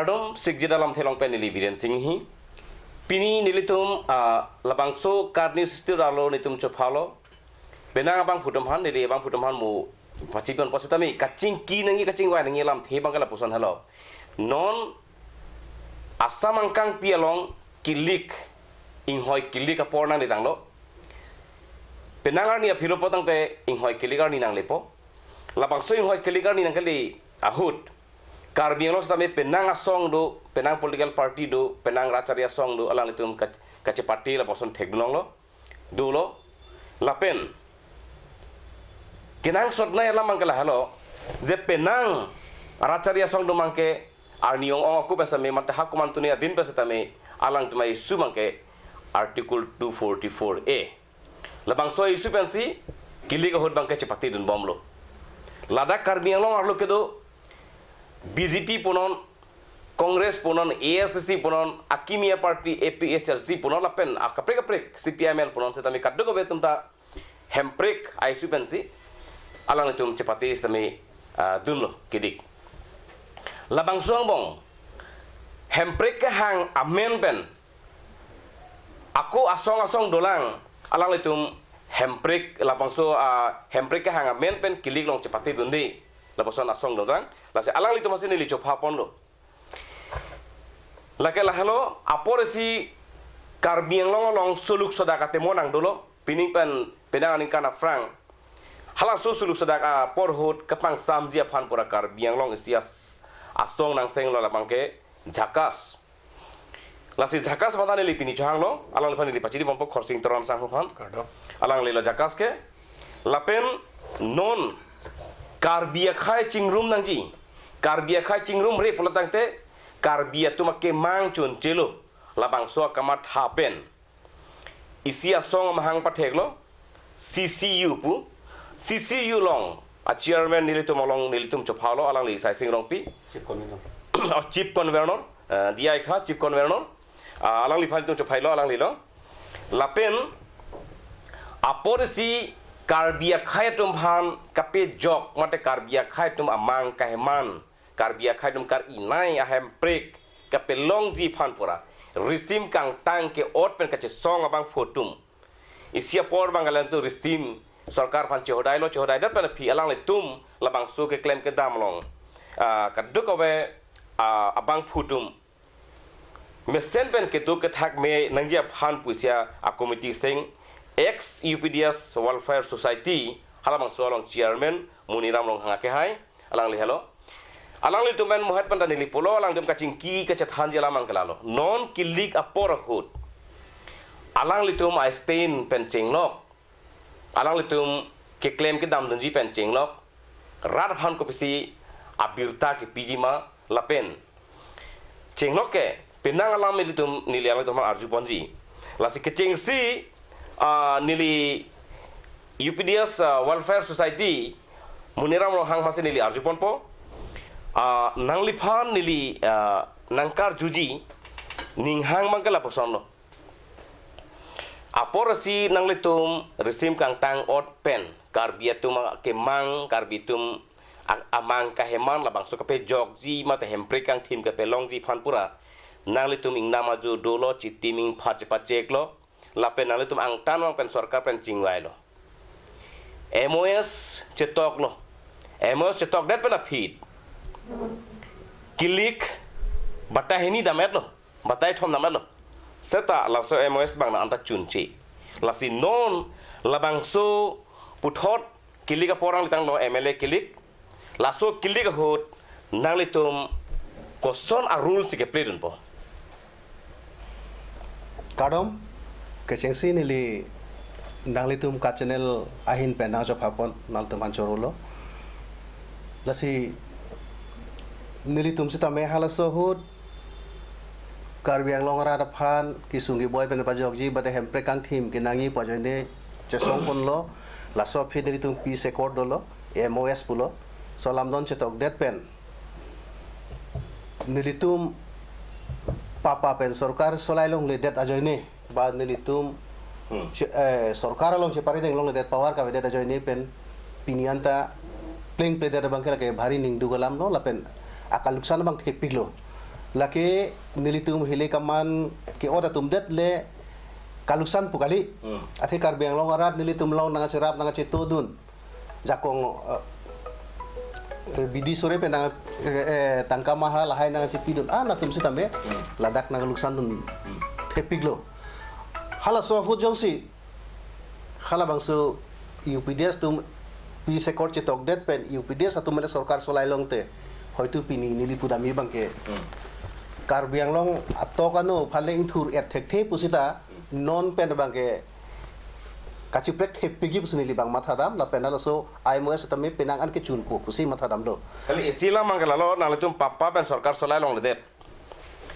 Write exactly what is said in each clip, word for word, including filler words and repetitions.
Kardom, Sikjit alamthe along pen neli Biren Singhi. Pini nelitum, ah, labangso Karbi News Institute arlo nelitum chophalo. Penang abangphutum aphan, neli abangphutum aphan mo pachipon pusitame, kachingki nangji, kachingvai nangji alamthe abang ke lapuson helo. Non Assam angkangpi along kilik, inghoi kilik apor nangledanglo. Penang arni aphi lo pu tangte inghoi kilik arni nanglepo. Labangso inghoi kilik arni nangkele ahut, Karbi Anglong sitame penang asong do, penang political party do, penang rachari asong do, alanglitum kach-, kachepate lapuson thekdunlonglo, dolo. Lapen kenangsotnei alam abang ke lahelo, je penang rachari asong do abang ke arni ong-ong akup sitame mate hakuman tuni adin pusitame alangtum a-issue abang ke Article two forty-four A. Labangso issue pensi kilik ahut abang ke chepatedunbomlo. Ladak Karbi Anglong arlo kedo B J P punon, Congress punon, A S D C punon, akimi a-party A P H L C punon lapen akaprek kaprek C P I M L punon sitame kadokave atum ta hemprek a-issue pensi alanglitum chepate sitame, ah, dunlo kilik. Labangso angbong hemprek kehang amen pen ako asong asong dolang, alanglitum hemprek labangso, ah, hemprek kehang amen pen kilik along chepatedunde lapuson asong dolang. Lasi alanglitum aphansi neli chophaponlo. Lake lahelo, apor isi Karbi Anglong along suluk sodak atemo nangdolo, pining pen penang aningkan aphrang. Halaso suluk sodak apor ahut kepangsamji aphan pura Karbi Anglong isi as-, asong nangsenglo labang ke JHAKAS. Lasi JHAKAS mata neli pini chohanglo, alangliphan neli pachini bompo Khorsing Teron sanghu aphan. Kardom. Alanglilo JHAKAS ke. Lapen non Karbi akhei chingrum nangji, Karbi akhei chingrumre pulo tangte Karbi atum akemang chonchelo, labangso akamatha pen isi asong amahang patheklo, C C U pu, C C U along a-chairman nelitum along nelitum chophalo, alangli Saising Rongpi. Chief Convener. Oh, Chief Convener, eh, D I kha, Chief Convener. Ah, alangliphan nelitum chophailo, alanglilo. Lapen apor isi Karbi akhei atum aphan kapejok mate Karbi akhei atum amang kaheman, Karbi akhei atum kar-inai ahemprek kapelongji aphan pura risim kangtang ke-ot pen kachesong abangphutum. Isi apor abang alanglitum risim sorkar aphan chehodailo, chehodaidet pen aphi alanglitum labangso keklem kedam along, ah, kadokave, ah, abangphutum mesen pen keduk kethak me nangji aphan pusi a-committee aseng, ex U P D S Welfare Society, halabangso along chairman Moniram Ronghang akehai, alangli helo. Alanglitum pen muhet pen ta neli pulo, alanglitum kachingki kachethanji alam abang ke lahelo. Non kilik apor ahut alanglitum a-stand pen chenglok, alanglitum keklem kedamdunji pen chenglok, rat aphan kopisi abirta kepiji ma lapen chenglok ke penang alam ilitum neli alanglitum aphan arjuponji. Lasi kechengsi, ah, neli U P D S, ah, Welfare Society Moniram Ronghang aphansi neli arjuponpo. Ah, nangliphan neli, ah, nangkarjuji ninghang abang ke lapusonlo. Apor isi nanglitum risim kangtang ot pen Karbi atum akemang, Karbi atum a-, amang kaheman labangso kapejokji mate hemprek kangthim kapelongji aphan pura nanglitum ingnam ajo dolo, chitim ingphat chepacheklo, lapen nanglitum angtan vang pen sorkar pen chingvailo. M O S chetoklo. M O S chetokdet pen aphi kilik batai hini dam-etlo, batai thom dam-etlo. Seta laso M O S abang nang anta chunche. Lasi non labangso puthot kilik apor nanglitanglo, M L A kilik. Laso kilik ahut nanglitum koson a-rule si kepledunpo? Kardom, kechengsi neli nanglitum ka-channel ahin pen nangchophapon, nanglitum aphan chorolo. Lasi nelitum sitame halaso ahut Karbi Anglong arat aphan kesung keboi pen pajokji mate hemprek kangthim kenangji pu ajoine chesongponlo. Laso aphi nelitum peace accord dolo, M O S pulo. Laso alam don chetokdet pen nelitum papa pen sorkar solai longledet ajoine, ba nelitum, hmm, che-, eh, sorkar along cheparideng longledet, power kavedet ajoine pen pini anta plengpledet abang ke lake bhari ningduk alamlo lapen akaluksan abang thepiklo. Lake nelitum hile kaman ke-ot atum det le kaluksan pu kali. Hmm. Athe Karbi Anglong arat nelitum along nangcherap nangchetodun. Jakong, eh, eh, bidi sore pen nang, eh, eh, tangka maha lahai nangchepidun. Ah, latum sitame, hmm, ladak nangluksandun. Hmm. Thepiklo. Halaso ahut jongsi halabangso U P D S atum pi sekor chetokdet pen U P D S atum mane sorkar solai longte. Hoitu pini neli pudam abangke. Hmm. Karbi Anglong atok ano phaleng thur-et thekthe pusita non pen abangke kachiprek thepikji pusi neli abang mathadam lapen halaso I M O S tame penang an kechunpo pusi mathadamlo. Kali isi alam abangke lalo nanglitum papa pen sorkar solai longledet.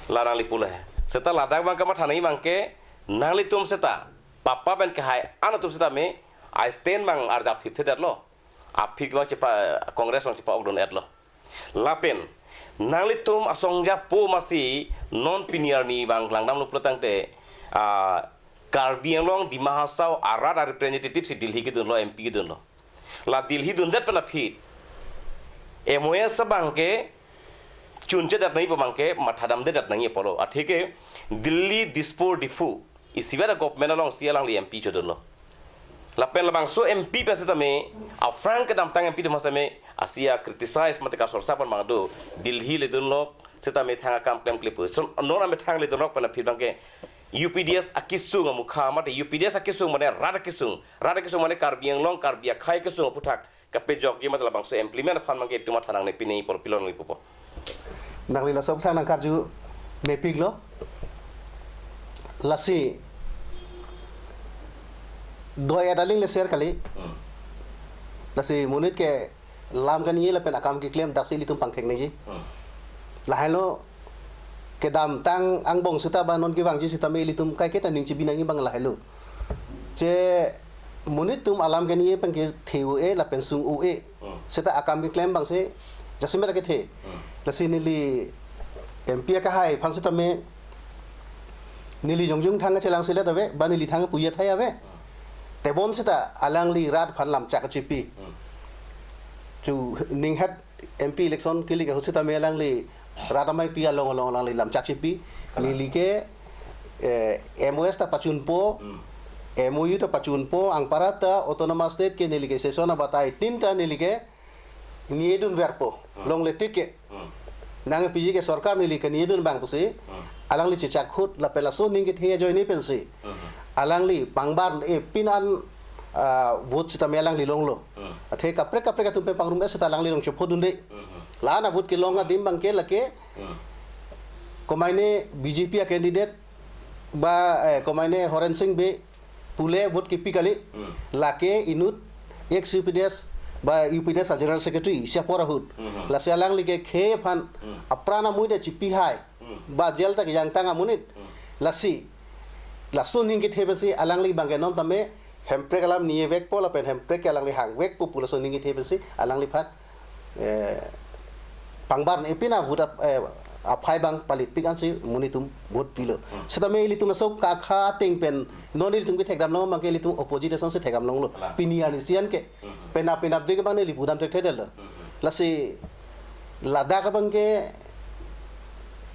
La nangli pule. Seta ladak abangke mathanai abangke nanglitum seta papa pen kehai an atum sitame a-stand abang arjap thipthedetlo. Aphi abang chepa Congress along chepa-okdun-etlo. Lapen nanglitum asong japo masi non pini arni abang langdamlo pulotangte, ah, Karbi Anglong Dima Hasao arat a-representative si Delhi kedunlo, M P kedunlo. La Delhi dundet pen aphi M O S abangke chunchedet nangji pu abangke mathadamdedet nangji apotlo. Atheke Delhi, Dispur, Diphu isivet a-government alongsi alangli M P chodunlo. Lapen labangso M P pen sitame aphrang kedamtang M P atum sitame asi a-criticize mate kasorsa pon abang do, Delhi ledunlo sitame thang akam klemkle pu. So non amethang ledunlok pen aphi abangke U P D S akesung amukha mate U P D S akesung mane rat akesung, rat akesung mane Karbi Anglong Karbi akhei akesung aphuthak kapejokji mate labangso implement aphan abangke itum matha nangne pine apor pilon lipupo. Nangli laso aphuthak nangkarju mepiklo. Lasi do-et aling le share kali. Hmm. Lasi monit ke lam kaningje lapen akam keklem daksi ilitum pangthek nangji. Hmm. Lahailo kedamtang angbong seta ba non kevangji sitame ilitum kaiketa ning chebi nangji abang lahailo. Che monit atum alam kaningje abangke the-o-e lapen sung-o-e. Hmm. Seta akam keklem abangsi jasemet akethe. Hmm. Lasi neli M P akehai aphan sitame neli jongjung thang kachelangselet ave, ba neli thang puya thai ave. Hmm. Tebon seta alangli rat aphan lamchak kachipi. Hmm. Chu ninghet M P election kelik ahut sitame alangli rat ameipi along along alangli lamchak chipi. Kalang. Neli ke, eh, M O S ta pachunpo, Hmm. M O U ta pachunpo, anparta autonomous state ke neli ke session abatai tin ta neli ke ningjedunverpo, Hmm. longle tik ke. Hmm. Nang P G ke sorkar neli ke ningjedun abang pusi, Hmm. alangli chechak ahut lapen laso aning kethe ajoine pensi. Hmm. Alangli pangbar-e pin an, ah, vote sitame alangli longlo. Hmm. Athe kaprek kaprek atum pen pangrum-et seta alangli long chephodunde. Hmm. La-an a-vote kelong adim abangke lake, Hmm. komaine B J P a-candidate ba, eh, komaine Horen Sing Bey pule vote kepi kali, Hmm. lake inut ex U P D S ba U P D S a-general secretary isi apor ahut. Hmm. Lasi alangli ke khei aphan Hmm. apran amuidet chipi hai. Hmm. Ba jail ta kejangtang amonit. Hmm. Lasi laso aning kethe pensi alangli abangke non tame Hemprek alam ningjevekpo lapen Hemprek ke alangli hangvekpo pu laso aning kethe pensi alangliphan, eh, pangbar-e pin a-vote ap-, eh, aphai abang palit pik ansi monit atum vote pilo. Hmm. Sitame ilitum laso kakha ateng pen non ilitum kethekdam long abangke ilitum opposition si thekdam longlo. Kalang. Pini arni isi an ke. Hmm. Penap penapdik abang neli pudam thekthedetlo. Hmm. Lasi ladak abangke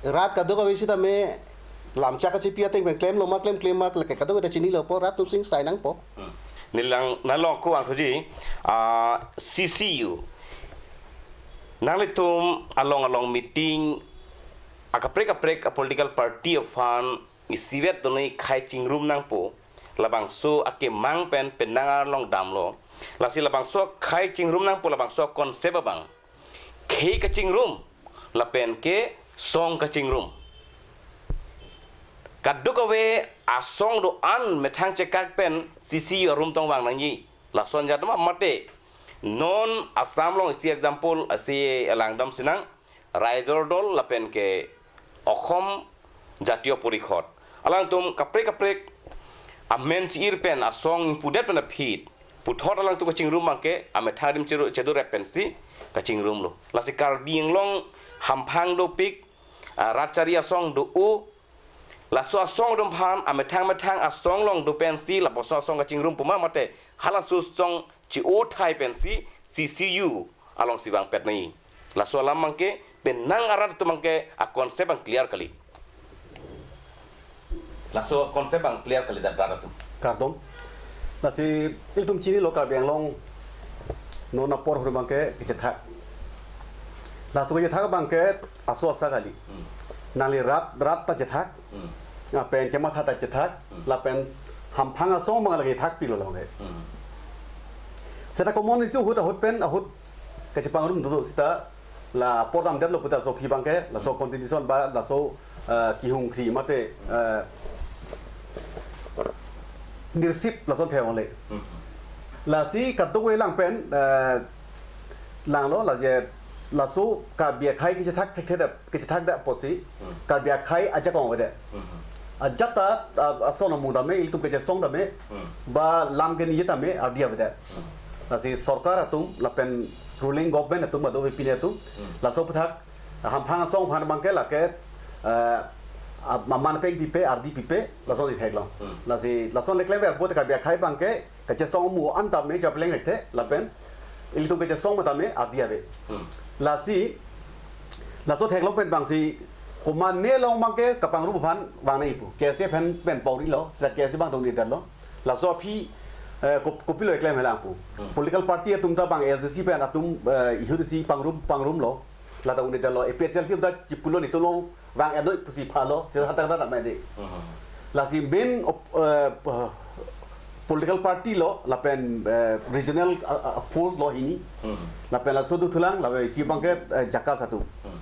rat kadokave sitame lamchak kachipi ateng pen klemlo ma klemkle ma lake kadokave ta chinilo apot rat atum si sai nangpo. Hmm. Neli lang nanglang ko angthuji, ah, C C U. Nanglitum along along meeting akaprek kaprek a-political party aphan isivet donoi khei chingrum nangpo labangso akemang pen penang arlong damlo. Lasi labangso khei chingrum nangpo labangso concept abang khei kachingrum lapen ke song kachingrum. Kadokave asong do-an methang chekak pen C C U arum tong vang nangji. Lason jat ma mate. Non Assam along isi example isi langdam sinang. Raizor Dol lapen ke Okhom Jatiyo Porikhod. Alangtum kaprek kaprek amen chi-ir pen asong ingpudet pen aphi puthot alangtum kachingrum abangke amethang adim chedu-, chedurep pensi kachingrumlo. Lasi Karbi Anglong hamphang dopik, ah, rat chari asong do-o, laso asong atum aphan amethang methang asong along do pensi lapuson asong kachingrum pu ma mate halaso asong chi-o thai pensi C C U alongsi vangpet nangji. Laso alam abangke penang arat atum abangke a-concept abang clear kali. Laso concept abang clear kali dak rat atum. Kardom. Lasi ilitum chinilo Karbi Anglong non apor ahut abangke kechethak. Laso kechethak abangke aso asa kali. Hmm. Nangli rat rat ta chethak. Hmm. Lapen kematha ta chethak. Hmm. Lapen hamphang asong abang lake thakpilo longle. Hmm. Seta common issue ahut ahut pen ahut kachepangrum dodo seta la apor damdetlo puta laso aphi abangke, laso constitution ba laso, eh, kehung khri mate, eh, nirsip lason theklongle. Hmm. Lasi kadokave lang pen, eh, langlo laje laso Karbi akhei kechethak thekthedet, kechethakdet apotsi, Hmm. Karbi akhei ajakong avedet. Hmm. Ajat ta, ah, ason amung tame, ilitum kechesong tame, Hmm. ba lam keningje tame, ardi avedet. Hmm. Lasi sorkar atum, lapen ruling government atum, kadokave pine atum, Hmm. laso aphuthak, hamphang asong aphan abangke lake, eh, a-, aman peng pipe, ardi pipe, lason itheklong. Hmm. Lasi, lason le klemver pute Karbi akhei abangke, kachesong amu an tame chapeleng rekthe, lapen ilitum kachesong ma tame ardi ave. Hmm. Lasi, laso theklong pen abangsi, komatne along abangke kapangrum aphan vang nangji pu. K S A pen pen paurilo, seta K S A abang ta un-edetlo. Laso aphi, eh, kop-, kopilo eklem helang pu. Hmm. Political party atum ta abang A S D C pen atum, eh, ihut isi pangrum, pangrumlo. Lata un-edetlo, A P H L C ta chipulo nitulo vang-etnoi pusi phalo, seta hadak hadak mede. Mhm. Lasi main op-, eh, p-, political party lo, lapen, eh, regional, ah, ah, force lo hini. Mhm. Lapen laso dothulang, lapen isi abangke, eh, JACAS atum. Mhm.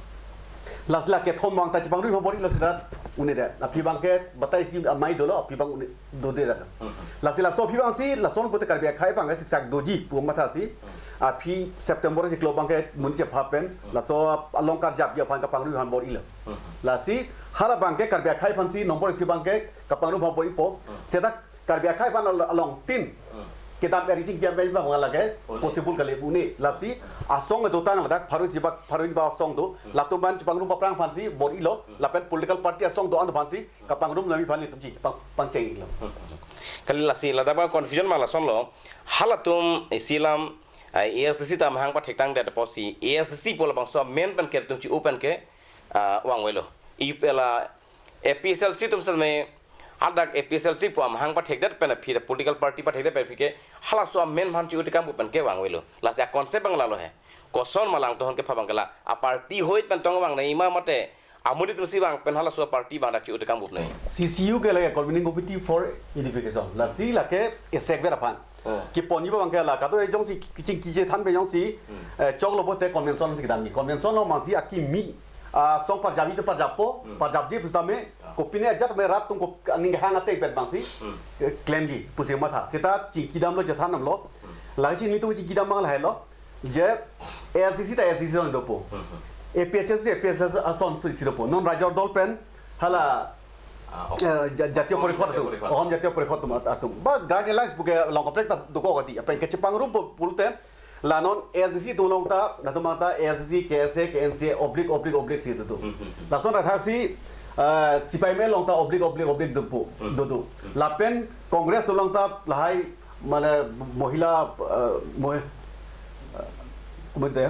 Lasi la kethom abang ta chepangrum aphan bor-ilo seta un-edet. Aphi abangke batai isi amei dolo, aphi abang un-e- dode dak. Hmm. Lasi laso aphi abangsi, lason pute Karbi akhei abangke siksak doji pu mathasi. Hmm. Aphi September chiklo abangke monit chepha pen, Hmm. laso along karjapji aphan kapangrum aphan bor-ilo. Hmm. Lasi hala abangke Karbi akhei aphansi nombor isi abangke kapangrum aphan bor-ipo. Hmm. Seta Karbi akhei aphan al-, along tin. Hmm. Kedam eri chingki abang abang lake Ole. possible kali pu ne. Lasi asong dotang ladak pharo isi bak pharo hini bak asong do. Hmm. Latum aphan chepangrum aphrang aphansi bor-ilo. Hmm. Lapen political party asong do-an aphansi kapangrum nami aphan ilitum chi pang, pangcheng-iklo. Kali lasi ladak abang confusion abang lasonlo. Halatum isi alam, ah, A S D C ta amahang pathek tangdet apotsi A S D C pu labangso amen pen ke ilitum chi-u pen ke, ah, vangvelo. I pela A P H L C atum setame hadak A P H L C pu amahang pathekdet pen aphi, political party pathekdet pen aphi ke halaso amen aphan chi-u tekang pu pen ke vangvelo. Lasi a-concept abang lalo he. Koson ma alangtum aphan kepha abangke la a-party ahoi pen tong vang nangji ma mate amonit atumsi vang pen halaso a-party abang dak chi-u tekang pu ne. C C U ke lake Convening Committee for Unification. Lasi lake esek ver aphan. Hmm. Keponji abangke la kado e jongsi kachingki chethan pen jongsi, Hmm. eh, choklo pute convention si kedamji. Convention along abangsi akimi, ah, asong parjapji te parjappo, Hmm. parjapji pusitame, Ah. kopine ajat me rat atum ko aning hang ate bet abangsi, Hmm. eh, klemji pusi matha. Seta chingki damlo chethan damlo. Hmm. Lasi nelitum chingki dam abang lahelo. Je A S D C ta A S D C ason dopo. Hmm, hmm. A P H L C, A P H L C ason si, si dopo. Non Raijor Dol pen hala, Ah, ok. eh, ja-, Jatiya Ahom Porishod Jatiya atum. Porishod. Ahom Jatiya Porishod atum at-, atum. Ba Guardian Alliance puke along kaprek ta dokok adi. Apa yang kachepangrum pu-, pulote la non A S D C atum along ta, latum abang ta A S D C, K S A, K N C A, oblik, oblik, oblik si dodo. Hmm, hmm, hmm. Lason athak si, eh, C P I M along ta oblik, oblik, oblik dopo, Hmm. dodo. Hmm. Lapen Congress atum along ta lahai mane mohila, eh, mohi-, eh, kumute?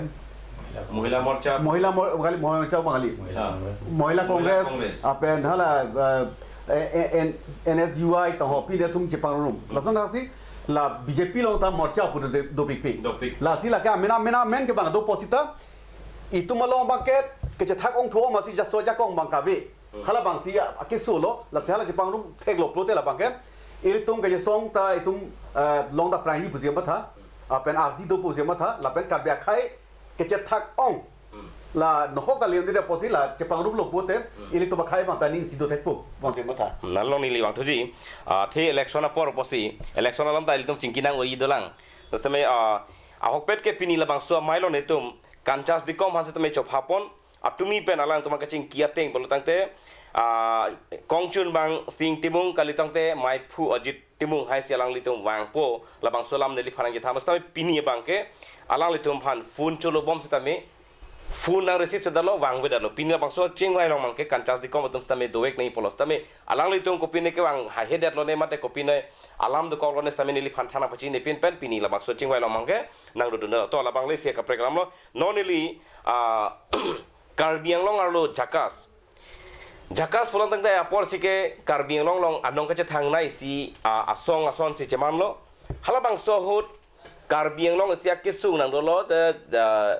Mohila Morcha. Mohila Mor-, Bangali, Mohila Morcha Bangali. Mohila Ah. Congress. Mohila Mohila Congress, Congress. Apen hala, eh, eh, N-, N S U I tong ho, pine atum chepangrum. Hmm. Lason athak si, la B J P along ta Morcha pu do, dopikpik. Dopik. Lasi lake amen, amen, amen ke abang dopo seta, itum along abangke, kechethak ongthu amatsi jaso jakong abang kave. Hmm. Hala abangsi a, akesolo, lasi hala chepangrum theklo pulote la abangke. Ilitum kachesong ta itum, eh, along ta prangji pusi matha. Lapen ardi do pusi matha, lapen Karbi akhei kechethak ong. Hmm. La nohok kali un-edet apotsi la chepangrumlo pulote, Hmm. ilitum akhei abang ta aning si do thekpo, abangsi matha. Hmm, nanglong neli vangthuji, ah, athe election apor apotsi, election alam ta ilitum chingki nang-oi dolang. Setame, ah, ahokpet ke pini labangso amei along netum, Kanchas Dikom aphan setame chophapon, atumi pen alangtum kachingki ateng pulo tangte, ah, Kongchunbang Sing Timung kalitangte Meiphu Ajit Timung haisi alanglitum vangpo, labangso alam neliphan nangkethan setame pini abangke, alanglitum aphan phone cholobom setame, phone nang receive sedetlo, vangvedetlo. Pini labangso chingvai along abangke, Kanchas Dikom atum setame dovek nangji pulo setame, alanglitum kopine kevang haihedetlo ne mate kopine alam dokoklo ne setame neliphan than nangpachinine pin pen pini labangso chingvai along abangke, nangdodun to labang lesi kaprek alamlo, non neli, ah, Karbi Anglong arlo JACAS. JACAS pulo tangte apor si ke Karbi Anglong along anong kachethangnei si, ah, asong ason si chemanlo. Halabangso ahut Karbi Anglong isi akesung nangdolo te, ja,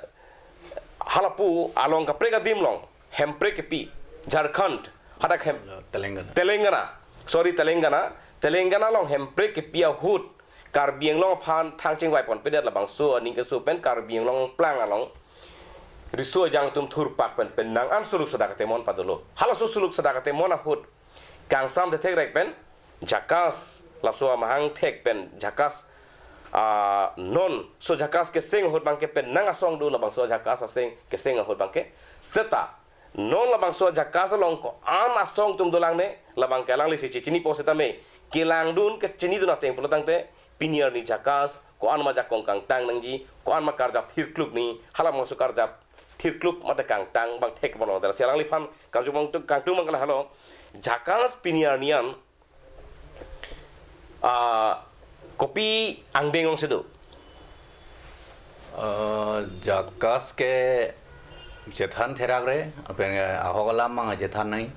halapu along kaprek adim along Hemprek kepi, Jharkhand, hadak hem, Telangana. Telangana. Sorry, Telangana. Telangana along Hemprek kepi ahut Karbi Anglong aphan thang chingvai ponpedet, labangso aning keso pen Karbi Anglong plang along riso ajang atum thurpak pen, pen nang an suluk sada katemon padolo. Halaso suluk sada katemon ahut kangsam thethekrek pen JACAS, laso amahang thek pen JACAS, ah, non so JACAS keseng ahut abangke pen nang asong do, labangso JACAS aseng keseng ahut abangke. Seta non labangso JACAS along ko-an asong atum dolang ne, labangke alangli si chechinipo setame, kelangdun kechinidun ateng pulo tangte, pini arni JACAS ko-an ma jakong kangtang nangji, ko-an ma karjap thirkluk ni, halabangso karjap thirkluk mate kangtang abang thek bono. Dara si alangliphan karju abang tu kangtung abang ke lahelo, JACAS pini arni an, ah, kopi angdeng ong si do? Eh, JACAS ke chethan therak re, apen ahok alam mang chethan nai.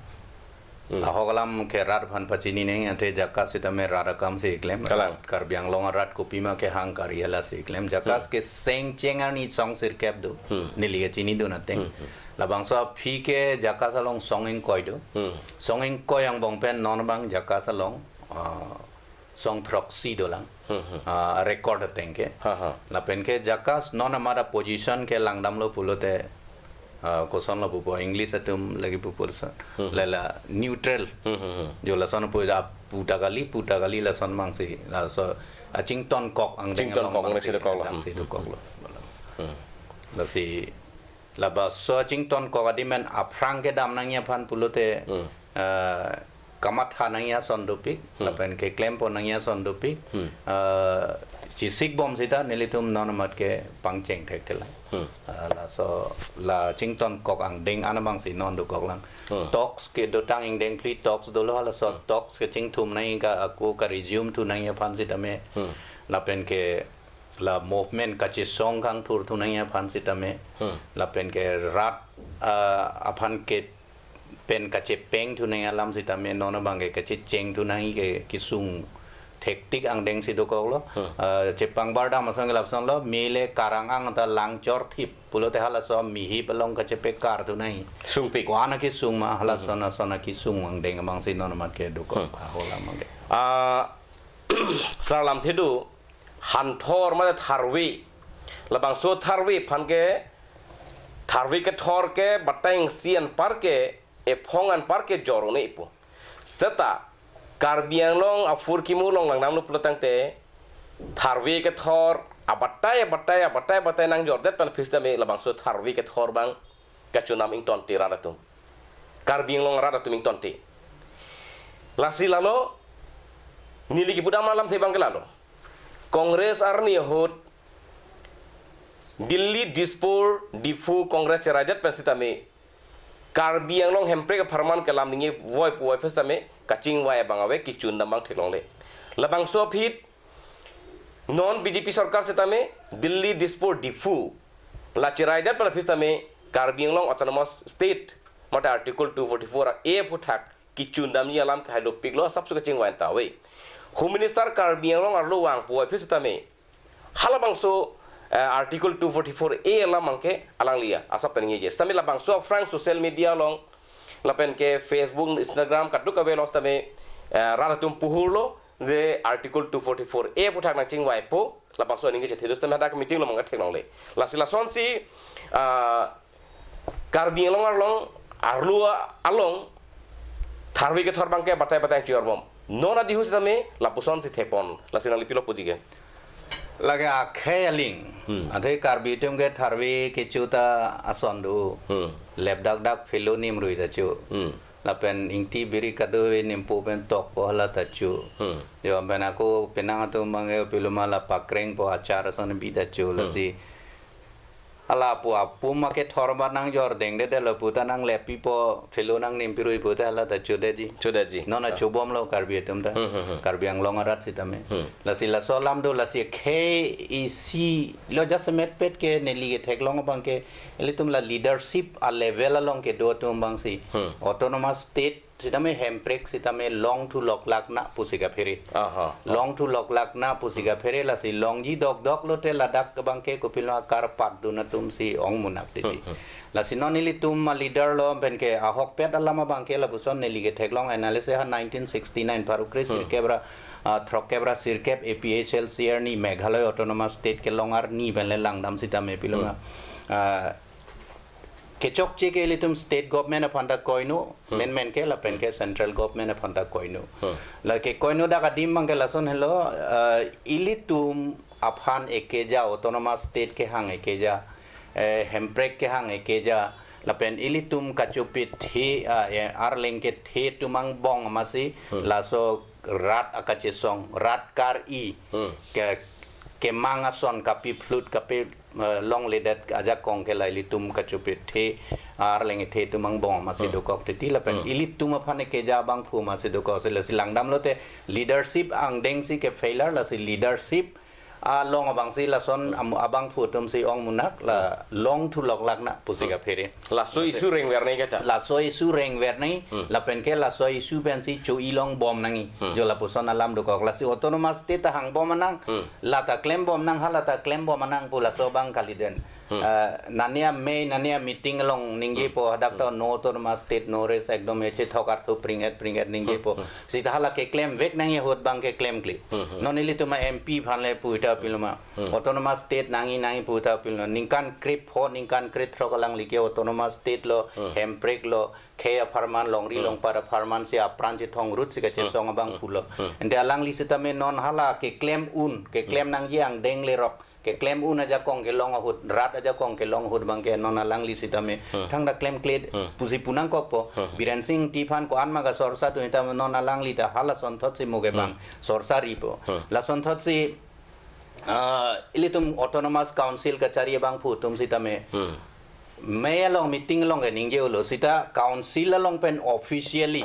Hmm. Ahok alam ke rat aphan pachini nai, ante JACAS setame rat akam si klem. Kalang. Karbi Anglong arat kopima kehang kari hala si klem. JACAS Hmm. keseng cheng arni song sirkep do. Hmm. Neli kachinidun ateng. Hmm, hmm. Labangso aphi ke JACAS along song ingkoi do. Hmm. Song ingkoi angbong pen non abang JACAS along, ah, song throksi dolang. Hmm, hmm. Ah, record ateng ke. Ha, ha. Lapen ke JACAS non amat aposition ke langdamlo pulote, ah, kosonlo pupo, English atum lagi pupurson. Hmm, hmm. Lala neutral. Hmm, hmm, hmm. Jo lason pu da puta kali, puta kali lason mang si. Laso, ah, chington kok angdeng Chington along kok mang angdeng si si dokoklo. Dang si Hmm. dokoklo. Hmm. Lasi labangso chington kok adim pen aphrang kedam nangji aphan pulote, Hmm. eh, kamatha nangji ason dopik, Hmm. lapen keklem pon nangji ason dopik, Hmm. eh, chesik bom seta nelitum non amat ke pangcheng thekthelang. Hmm. Eh, laso la chington kok angdeng an abang si non dokoklang. Hmm. Talks kedotang ingdeng phli talks dolo, halaso Hmm. talks kechingthum nangji ka ako ka resume thu nangji aphan setame. Hmm. Lapen ke la movement kachesong kangthur thu nangji aphan setame. Hmm. Lapen ke rat, ah, aphan ke pen kachepeng thu nangji alam setame non abang ke kachecheng thu nangji ke kesung thektik angdeng si dokoklo. Hmm. Ah, chepang bardam ason ke lapusonlo, mele karang ang ta langchor thip pulote halaso mihip along kachepekar thu nangji. Sungpik. Ko-an akesung ma, halason Hmm. ason akesung angdeng abang si non amat ke dokok Hmm. ahok alam abang ke. Ah, sar lamthe do, hanthor mate tharve. Labangso tharve aphan ke, tharve kethor ke batai isi anpar ke, ephong anpar ke jor un-e pu. Seta Karbi Anglong aphurkimo along langdamlo pulo tangte, tharve kethor abatai abatai abatai abatai nangjordet pen aphi setame labangso tharve kethor abang kachonam ingtonte rat atum. Karbi Anglong rat atum ingtonte. Lasi lalo, neli kepudam alamthe abang ke lalo. Congress arni ahut Delhi, Dispur, Diphu Congress cheraijat pen setame Karbi Anglong Hemprek apharman kelam ningje voi pu voi aphi setame kachingvai abang ave, kechun dam abang theklongle. Labangso aphi non B J P sorkar setame Delhi, Dispur, Diphu la cheraijat pen aphi setame Karbi Anglong Autonomous State mate Article two forty-four A aphuthak kechun damji alam ke hailo piklo, asapso kachingvai ta ave. Home Minister Karbi Anglong arlo vang pu aphi setame halabangso, eh, Article two forty-four A alam abang ke alangli asap ta ningjeje. Setame labangso aphrang social media along lapen ke Facebook, Instagram kadokave along setame, eh, rat atum puhurlo je Article two forty-four A aphuthak nangchingvaipo, labangso aning kechethe do setame hadak meeting along abang ke theklongle. Lasi lasonsi, ah, Karbi Anglong arlong, arlo along tharve kethor abang ke batai batai chor bom. Non adihu setame lapusonsi thepon. Lasi nangli pilo puji ke? Lake akhei aling. Hmm. Athe Karbi atum ke tharve kecho ta ason do. Hmm. Lepdak dak phelo nimrui ta cho. Hmm. Lapen ingti biri kadokave nimpo pen tokpo hala ta cho. Hmm. Jo pen ako penang atum abang ke pilo ma la pakrengpo, achar ason bi ta cho. Hmm. Lasi Hala pu apum ake thor ba nangjor dengdedetlo puta nanglepipo, phelo nangnim pirui puta hala ta chodetji. Chodetji. Non a Ah. chobomlo Karbi atum ta. Hmm, hmm, hmm. Karbi Anglong arat sitame. Hmm. Lasi laso alam do, lasi khei isi lo jasemet pet ke neli ketheklong abang ke, ilitum la leadership a level along kedo atum abangsi. Hmm. Autonomous state sitame hemprek sitame longthu loklak na pusi kaphere. Aha. Longthu loklak na pusi kaphere, lasi longji dokdok lote ladak abang ke kopilo akarpatdun atumsi ong munak titi. Hmm, hmm. Lasi non ilitum a leader lo pen ke ahokpet alam abang ke lapuson neli ketheklong analysis ha nineteen sixty-nine pharo kre Hmm. sirkep ra, ah, throkkep ra sirkep A P H L C arni Meghalaya Autonomous State kelong arni pen le langdam sitame pilo Hmm. ma. Ah, kechokche ke ilitum state government aphan ta koinu, Hmm. menmen ke lapen ke central government aphan ta koinu. Hmm. Lake koinu dak adim abang ke lason helo, eh, ilitum aphan ekeja, autonomous state kehang ekeja, eh, hemprek kehang ekeja, lapen ilitum kachopithe, ah, eh, arleng kethe atum angbong amatsi, Hmm. laso rat akachesong, rat kar-i, Hmm. ke, kemang ason kapiphlut kapi eh, longledet ajakong ke la ilitum kachopithe, arleng kethe atum angbong amatsi Hmm. dokok titi lapen Hmm. ilitum aphan ekeja abangphu amatsi dokok si lasi langdam lote leadership angdengsi ke failure lasi leadership along abangsi lason Hmm. am-, abangphu atumsi ong munak la Hmm. longthu loklak na pusi Hmm. kaphere. Laso Lasi issue rengver nangji kata. Laso issue rengver nangji, Hmm. lapen ke laso issue pensi cho-i longbom nangji. Hmm. Jo lapuson alam dokok. Lasi autonomous state ta hangbom nang, Hmm. lata klembom nang, ha lata klembom nang pu laso abang kalidet. Hmm. Ah, nani amei, nani ameeting along ningjepo, Hmm. hadak ta Hmm. no autonomous state, no rest, ekdom echethok arthu pring-et, pring-et ningjepo. Hmm. Hmm. Sita hala keklemvek nangji ahut abang ke klemkle. Hmm. Hmm. Non ilitum a M P aphan le pu ta pilo ma. Hmm. Autonomous state nangji nangji pu ta pilo. Ningkan krepho, ningkan krethrok alangli ke autonomous state lo, Hmm. hemprek lo, khei apharman, longri Hmm. longpat apharman si apran chethongrut si kachesong Hmm. abangphu lo. Hmm. Ante alangli sitame non hala keklem un, keklem Hmm. nangji angdeng lerok, keklem un ajakong kelong ahut, rat ajakong kelong ahut abang ke non alangli sitame Hmm. thangta klemkle Hmm. pusi pu nangkokpo. Hmm. Biren Singh Engti aphan ko-an ma kasorsa tu sitame non alangli ta hala asonthotsi mo ke bang Hmm. sorsa ripo. Hmm. Lasonthotsi, ah, ilitum Autonomous Council kachari abangphu atum sitame. Hmm. Mei along meeting along ke ningje-olo sita council along pen officially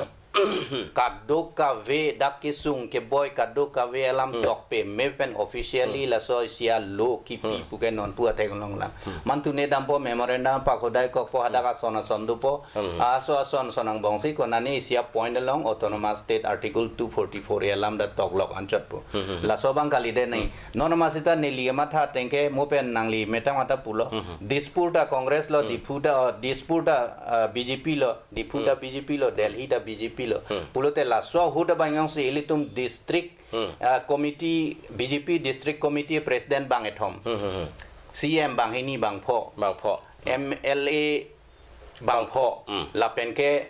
kadokave dak kesung keboi kadokave alam Hmm. tokpe mei pen officially Hmm. laso isi alo kipi Hmm. pu ke non pu athek along lang. Hmm. Mantu ne dampo memorandum pakhodai kokpo hadak Hmm. ason ason dopo. Hmm. Aso ason ason angbongsi konani isi a point along Autonomous State Article two forty-four A alam dak toklok anchotpo. Hmm, hmm, hmm. Laso abang kalidet nangji. Hmm. Non amat sita neli amatha ateng ke mo pen nangli metang mata pulo. Hmm, hmm. Dispur ta Congress lo, Hmm. Diphu ta, uh, Dispur ta, uh, B J P lo, Diphu ta Hmm. B J P lo, Delhi ta B J P lo. Hmm. Pulote laso ahut abang jongsi ilitum district, Hmm. uh, committee, B J P district committee president bangkethom. Hmm, hmm, hmm. C M banghini bangpho. Bangpho. M L A bangpho. Hmm. Lapen ke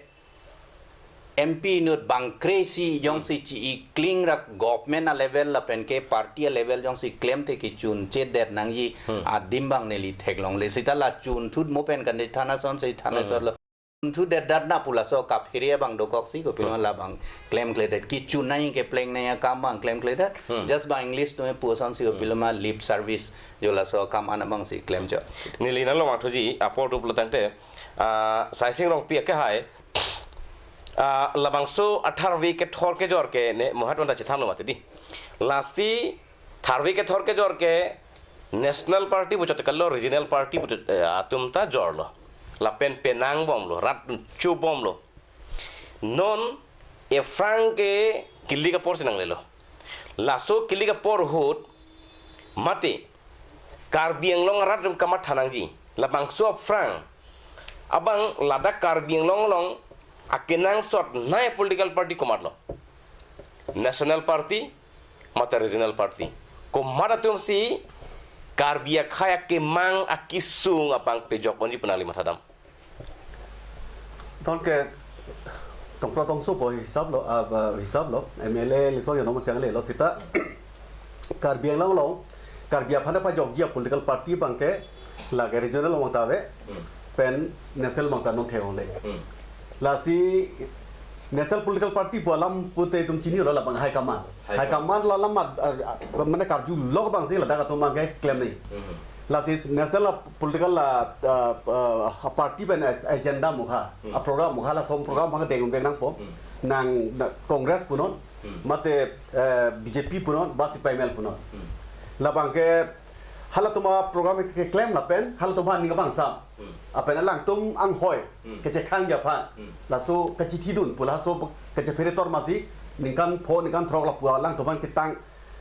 M P inut bangkre si jongsi Hmm. chi-i kling rak government a level lapen ke party a level jongsi klemthe kechun chedet nangji Hmm. adim abang neli theklongle sita la chunthut mo pen kan de thana son se thana Hmm. chotlo. Chunthut det dat na pu laso kaphere abang dokoksi kopilo Hmm. labang klemkledet. Kechun nangji kepleng nangji akam abang klemkledet. Hmm. Just bang English tu pu asonsi Hmm. kopilo ma lip service jo laso akam an abangsi klemchot. Neli nanglong vangthuji apor tu pulotangte, ah, Saising Rongpi akehai, ah, labangso a tharve kethor kejor ke ne mohat manta chethanlo mati di. Lasi tharve kethor kejor ke national party puchot kalo regional party puchot, eh, atum ta jorlo. Lapen penang bomlo, rat chobomlo. Non aphrang ke kilik apor si nanglelo. Laso kilik apor ahut mati Karbi Anglong arat atum kamatha nangji. Labangso aphrang abang ladak Karbi Anglong along akenangsot nai political party komatlo. National party, mate regional party. Komat atumsi Karbi akhei akemang akesung abang pejok unji pu nangli mathadam. Tangke tongpra tongso po hisab lo, ah, ba, hisab lo, M L A election ya nomor siang le lo sita Karbi Anglong along, Karbi aphan pajokji a political party abang ke, lake regional along ta ave, Hmm. pen national along ta non theklongle. Hmm. Lasi national political party pu alam pute itum chinilo labang high command. High High command. Command la alam, ah, ah, mane karjulok abangsi ladak atum abang ke klem nangji. Hmm. Lasi national political la, uh, uh, party pen agenda mukha, Hmm. a program mukha, lason program bang deng beng nangpo. Hmm. Nang, nang Congress punon, Hmm. mate, uh, B J P punon, ba C P I M L punon. Hmm. Labang ke halatum a program keklem lapen halatum aning abang sam. Hmm. Lapen alangtum anghoi Hmm. kechethang aphan. Hmm. Laso kachithidun pu laso kachephere tor masi ningkan pho ningkan throk lapu alangtum aphan ketang,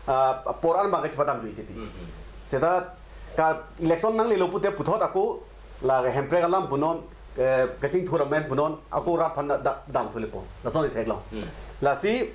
ah, apor an bang kachepadam jui titi. Hmm, hmm. Seta ka election nanglelo pute puthot ako la hemprek alam punon, eh, kachingthur amen punon ako rat aphan da, da, dam thulepo. Lason theklong. Hmm. Lasi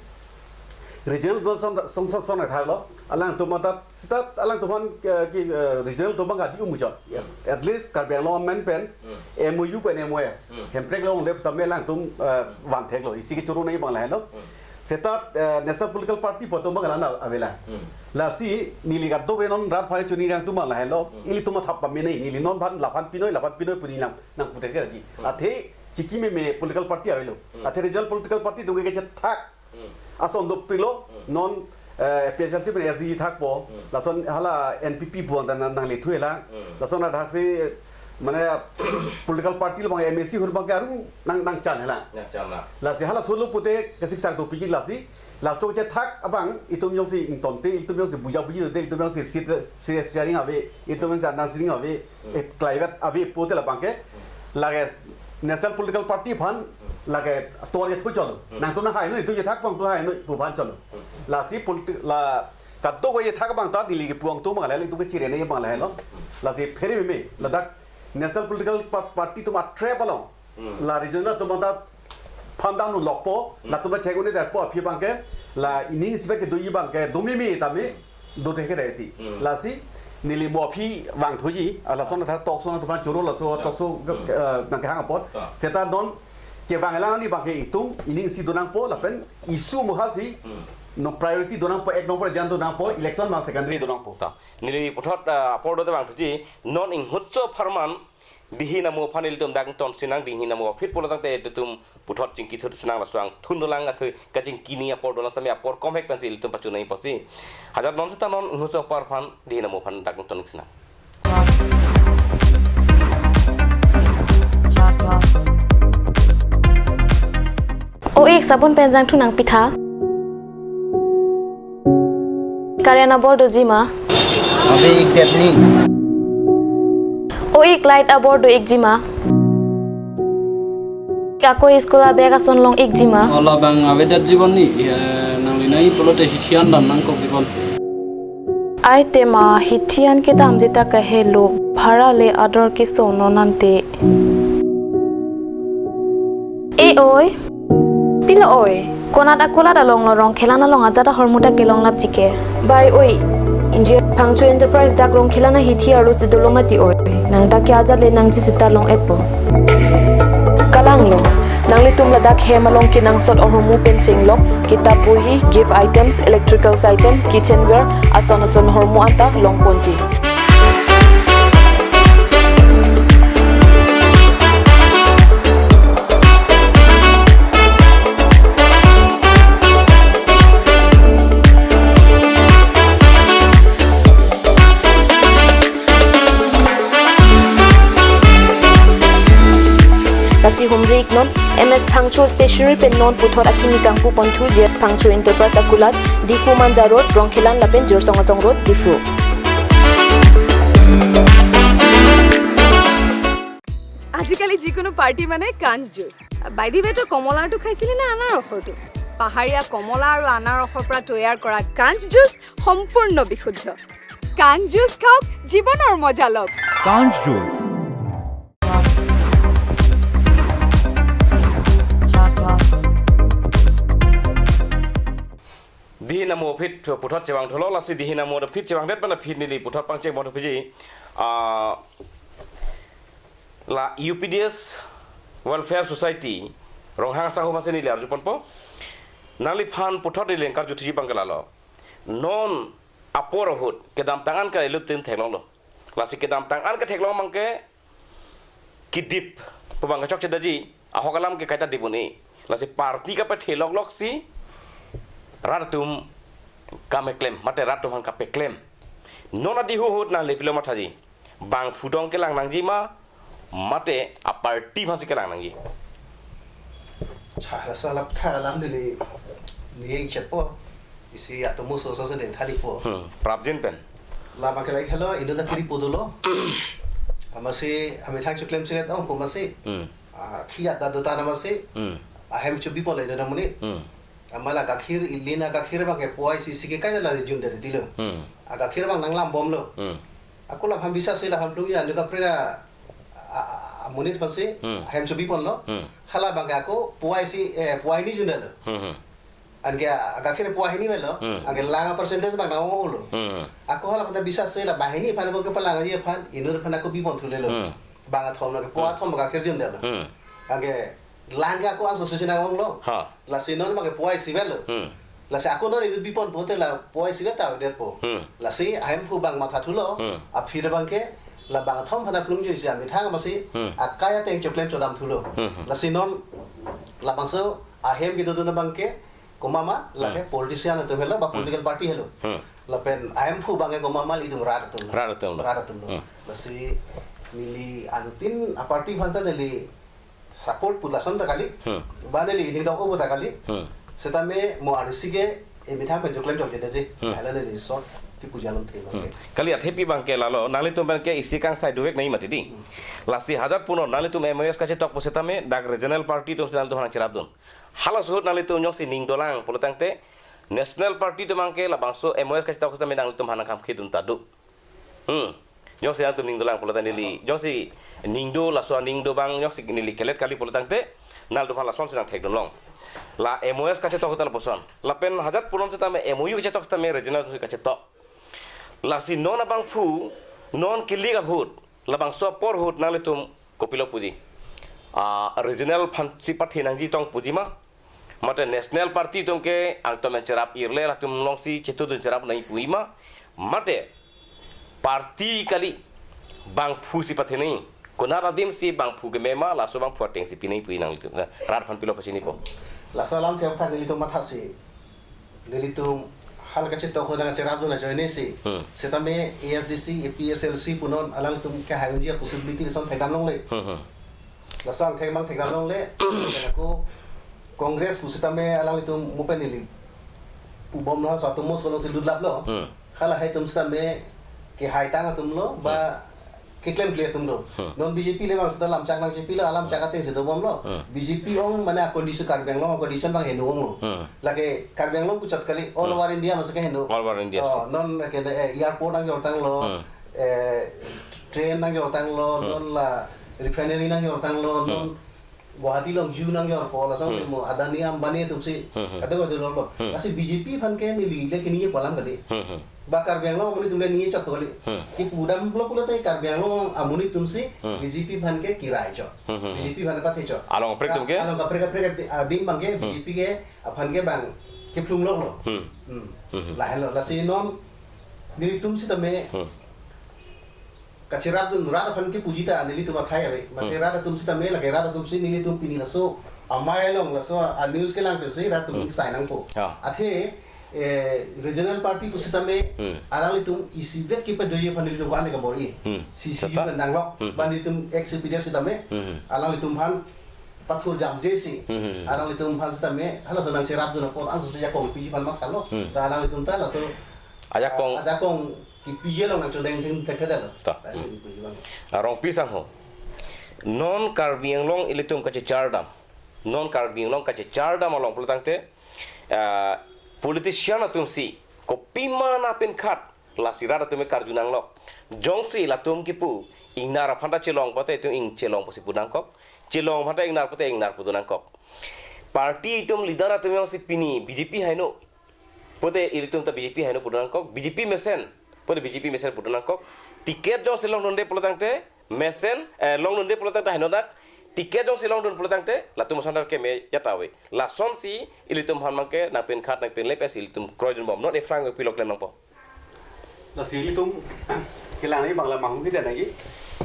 regional son son son son thaklo. Alangtum mata seta alangtum aphan, eh, ki, eh, regional atum bang kadi umujot. Hmm. At least Karbi Anglong amen pen Hmm. M O U pen M O S. Hmm. Hemprek along le same alangtum, eh, van theklo. Isi kechoro nai bang lahelo. Hmm. Seta, eh, national political party pu atum bang lana avela. Hmm. Lasi neli kadokave non rat aphan chuni rang atum bang lahelo. Hmm. Ilitum athap pamene, neli non aphan laphan pinoi, laphan pinoi pu neli nang, nang pute ke ji. Hmm. Athe chiki meme political party avelo. Hmm. Athe regional political party atum kechethak Hmm. ason dopiklo, Hmm. non, eh, F P H L C pen S G thakpo, Hmm. lason hala N P P buang dan nang, nanglethuela, Hmm. lason adak si, mane, political party labang M A C hur bang ke aru nang, nangchan hela. Nangchan la. Lasi hala solo pute kesiksak dopik lasi, laso kechethak abang, itum jongsi ingtonte, itum jongsi buja buji te, itum jongsi seat, seat sharing ave, itum jongsi anang sharing ave, Hmm. eh, climate ave pute labang ke, lake national political party aphan, lake tor ye thu cholo. Hmm. Nangtum nang hainoi, itum chethak abang tu hainoi, pu aphan cholo. Hmm. Lasi politi-, la kadokave chethak abang ta neli kepu angtung bang lahelo, itum kechirene bang lahelo. Hmm. Lasi phere meme, ladak national political pa-, party atum a trap along. Hmm. La regional atum ta phandam nu lokpo, Hmm. latum ta chek un-e detpo aphi bang ke, la ining isivet kedoji bang ke, do meme tame, Hmm. do thek ke dai ti. Hmm. Lasi neli mo aphi vangthuji, ah, lason athak talk show nangtum aphan choro laso Ya. talk show, Hmm. eh, nangkehang apot. Ya. Seta non kevang lang ni bang ke itum, ining isi do nangpo, lapen issue mukha si, Hmm. no priority do nangpo, ek number agenda do nangpo, election ma secondary do nangpo. Ta. Neli puthot, ah, apor do te vangthuji, non inghutso apharman, dihin amo aphan ilitum dak ton sinang, dihin amo aphi pulo tangte ilitum puthot chingki thut sinang laso angthun dolang athe kachingki ni apor dolang sami apor komhek pensi ilitum pachunai posi. Hajar non seta non inghutso apar aphan dihin amo aphan dak ton sinang. O ik sabun pen jangthu nangpitha. Current abor doji ma? Ave ik det ni. O ik light abor do ikji ma? Ako school abag ason long ikji ma? Ola bang ave det jibon ni, eh, nangli nai pulote hithi an dam nangkok jibon. Ai tema hithi an kedamji ta kahelo, bhara le ador keso non ante. E oi. Pilo oi. Konat akulat along lo Rongkhelan along ajat ahormu ta kelong lapji ke. Bai oi. Inji Phangcho Enterprise dak Rongkhelan ahithi arlo si dolo mati oi. Nang dak ke ajat le nangji seta long-etpo. Kalang lo. Nanglitum ladak hem along kenangsot ahormu pen chenglok, kitap bohi, gift items, electricals item, kitchenware, ason ason ahormu anta longponji. Lasi humri iknon, M S Phangcho Stationery pen non puthot akimi kangpu ponthu J S Phangcho Enterprise akulat, Diphu Manja Road, Rongkhelan lapen Jirsong Asong Road, Diphu. আজিকালি যিকোনো পাৰ্টি মানে কাঞ্চ juice. By the ৱে, তই কমলাৰটো খাইছিলি নে আনাৰসৰটো? পাহাৰীয়া কমলা আৰু আনাৰসৰ পৰা তৈয়াৰ কৰা কাঞ্চ জুচ সম্পূৰ্ণ বিশুদ্ধ। কাঞ্চ জুচ খাওক, জীৱনৰ মজা লওক। কাঞ্চ juice. Dihin amo aphi puthot chevang thulo, lasi dihin amo aphi chevangdet pen aphi neli puthot pangcheng bon aphi ji. Ah, la U P D S Welfare Society, Ronghang asangho masi neli arju ponpo. Nangliphan puthot neli nangkarjuthuji bang ke lalo. Non apor ahut kedamtang an ke ilup tin theklonglo. Lasi kedamtang an ketheklong bang ke kedip pu bang kechokche daji, ahok alam ke kaita dip un-e. Lasi party kapathe loklok si rat atum kameklem, mate rat atum aphan kapeklem. Non adihu ahut nangli pilo mathaji. Bangphu tong kelang nangji ma, mate a party aphansi kelang nangji? Cha, laso alap tha alam neli ning chetpo. Isi atomo so so se de thalipo. Hmm. Prapjin pen. Lama ke lai khalo, inut ta kiri po dolo. Amatsi, amethang choklem chilet ong po amatsi. Hmm. Ah, khiyat ta do ta na amatsi. Hmm. Ahem chobi po le do na monit. Hmm. Amat la gakhir, ili na gakhir abang ke puai isi isi ke kaita la jun dari tilo. Hmm. A gakhir abang nanglam bomlo. Hmm. Ako laphan bisa si laphan plung ya, anke kaprek a, a, a, amonit aphansi, Hmm. ahem chobi ponlo. Hmm. Hala abang ke ako puai isi, eh, puai hini jun dalo. Hmm, hmm. Anke a gakhir puai hini melo. Hmm. Anke lang a percentage abang nang ong lo. Hmm. Ako hala pada bisa si la banghini aphan ako kepalang aji aphan, inut aphan ako bi pon thulelo. Hmm. Bang athom lo ke puai Hmm. athom gakhir jun dalo. Hmm. Anke lang ke ako aso si nang ong lo. Ha. Lasi non abang ke puai isi velo. Hmm. Lasi ako non inut bi pon pote la puai isi ve ta avedet po. Hmm. Lasi ahemphu abang matha thulo. Hmm. Aphi abang ke la bang athom aphan plung jo isi amethang amatsi. Hmm. Akai ateng choklem chodam thulo. Hmm. Lasi non labangso ahem kedodun abang ke komat ma la ke Hmm. politician atum helo ba Hmm. political party helo. Hmm. Lapen ahemphu abang ke komat ma itum rat atum. Rat atum lo. Rat atum lo. Hmm. Lasi neli anuttin a party aphan ta neli support pu lason ta kali. Hmm. Ba neli ining dok obo ta kali. Hmm. Setame mo arisi ke emethang pen choklem chokche daji. Hmm. Hala neli short kipu jalo thema Hmm. ke. Kali athepi abang ke lalo, nanglitum abang ke isi kangsai dovek nangji mati di. Hmm. Lasi hajat punon nanglitum M O S kachetok pu setame dak regional party atum si nanglitum aphan nangcherapdun. Halaso ahut nanglitum jongsi ning dolang pulo tangte, national party atum abang ke labangso M O S kachetok setame nanglitum aphan nangkam khidun ta do. Hmm. Jongsi nanglitum ning dolang pulo tangte neli, jongsi ning do, laso aning do abang jongsi neli kelet kali pulo tangte, nanglitum aphan lasonsi nangthekdun long. La M O S kachetok ahut ta lapuson. Lapen hajat punon setame M O U kachetok setame regional kachetok. Lasi non abangphu, non kilik ahut, labangso apor ahut nanglitum kopilo puji? Ah, regional aphansi pathe nangji tong puji ma? Mate national party atum ke angtomen cherap irle latum alongsi chetudun cherap nangji pu ma? Mate party kali bangphu si pathe nangji. Konat adim si bangphu keme ma, laso bangphu ateng si pi nangji pu nanglitum. Na, rat aphan pilo pachinipo. Laso alam thep thang nelitum matha si. Nelitum hala kachetok ahut nangcherapdun ajoine si. Hmm. Setame A S D C, A P S L C punon alangtum kehai unji a possibility lason thekdam longle. Hmm, hmm. Lason thek mang thekdam longle. Ako Congress pu setame alanglitum mo pen neli pu bom lo, so atum mo solo si lutlap lo. Hmm. Hala hai atum setame kehai tang atum lo, ba Hmm. keklem kle atum lo. Hmm. Non B J P le bang seta lamchak nangchepilo, alamchak ateng si dobom lo. Hmm. B J P ong mane a condition, Karbi Anglong a condition abang heno ong lo. Hmm. Lake Karbi Anglong puchot kali, all Hmm. over India amatsi ke heno. All over India Oh, si. non ke, eh, airport nangjor tanglo, Hmm. eh, train nangjor tanglo, Hmm. non la refinery nangjor tanglo, Hmm. non Guwahati along ju nangjorpo, lason Hmm. si mo Adani Ambani atum si Hmm, hmm. kadokave lo. Hmm. Lasi B J P aphan ke neli le kini ye pu alam kali. Hmm, hmm. Ba Karbi Anglong amonit atum le ningje chot kali. Hmm. Kipu damlo pulote Karbi Anglong amonit atum si Hmm. B J P aphan ke kirai chot. Hmm, hmm, hmm. B J P aphan pathe chot. Along kaprek atum ke? Along kaprek kaprek adim abang ke Hmm. B J P ke aphan ke bang kephlung lok lo. Hmm. Hmm. Hmm, hmm. Lahelo, lasi non nelitum setame Hmm. kacherapdun rat aphan kipuji ta nelitum athai ave. Mate Hmm. rat atum setame lake rat atum si nelitum pini laso amei along laso a news kelang pensi rat atum Hmm. sai nangpo. Ah. Athe, eh, regional party pu setame Hmm. alanglitum isivet kipadoji aphan nelitum ko-an kabor-i. Hmm. C C U Seta? pen danglok. Hmm. Ba nelitum ex C P D S setame Hmm. alanglitum aphan pathur jamje si. Hmm. Alanglitum aphan setame halaso nangcherapdun apot anso si ajakong piji aphan mathalo. Hmm. Ta alanglitum ta laso Ajakong. ajakong Kipiji along nangchodeng thengthek thekthedetlo. Ta. Baik, Hmm. ini puji bang. Ah, Rongpi sangho. Non Karbi Anglong ilitum kachechardam. Non Karbi Anglong kachechardam along pulo tangte, ah, politician atum si kopima na pen khat lasi rat atum karju nanglok. Jongsi latum kipu ingnar aphan ta chelong pote itum ing chelong pusi pu nangkok. Chelong aphan ta ingnar pote ingnar pudun nangkok. Party itum leader atum jongsi pini B J P haino pote ilitum ta B J P haino pudun nangkok, B J P mesen pote B J P mesen pudun nangkok. Ticket jongsi longdunde pulo tangte mesen, eh, longdunde pulo tangte haino dak. Ticket jongsi longdun pulo tangte latum ason ta keme ya ta ave. Lasonsi ilitum aphan abang ke nang pen khat nang pen lep si ilitum kroidun bom. Non Ephraim ke pilo klem nangpo. Lasi ilitum kelang nangji abang la manghumri det nangji.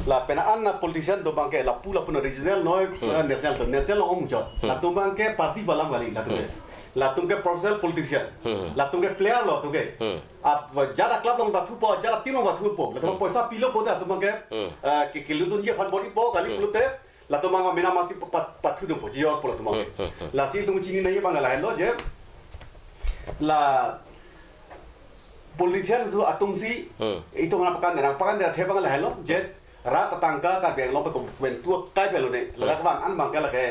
Lapen an na politician do abang ke lapu lapu na regional noi Hmm. national do, national ong chot. Hmm. Latum abang ke party pu alam kali latum ke. Hmm. Latum ke professional politician. Hmm. Latum ke player lo, latum ke. Hmm. Ap jat a club along bathupo, jat a team along bathupo. Latum Hmm. poisa pilo pote latum ke, Hmm. eh, ke kelutdunji aphan bor-ipo kali Hmm. pulote, latum amena masi pa-, pa-, pathudunpo, jijorpo latum ke. Hmm, hmm, hmm. Lasi itum chini nangji abang lahelo je, la politician atum si, Hmm. itum nangpakan, nangpakan athe abang lahelo je, rat atangka Karbi Anglong pen komentu kai pelo ne. Ladak Hmm. abang an abang ke lake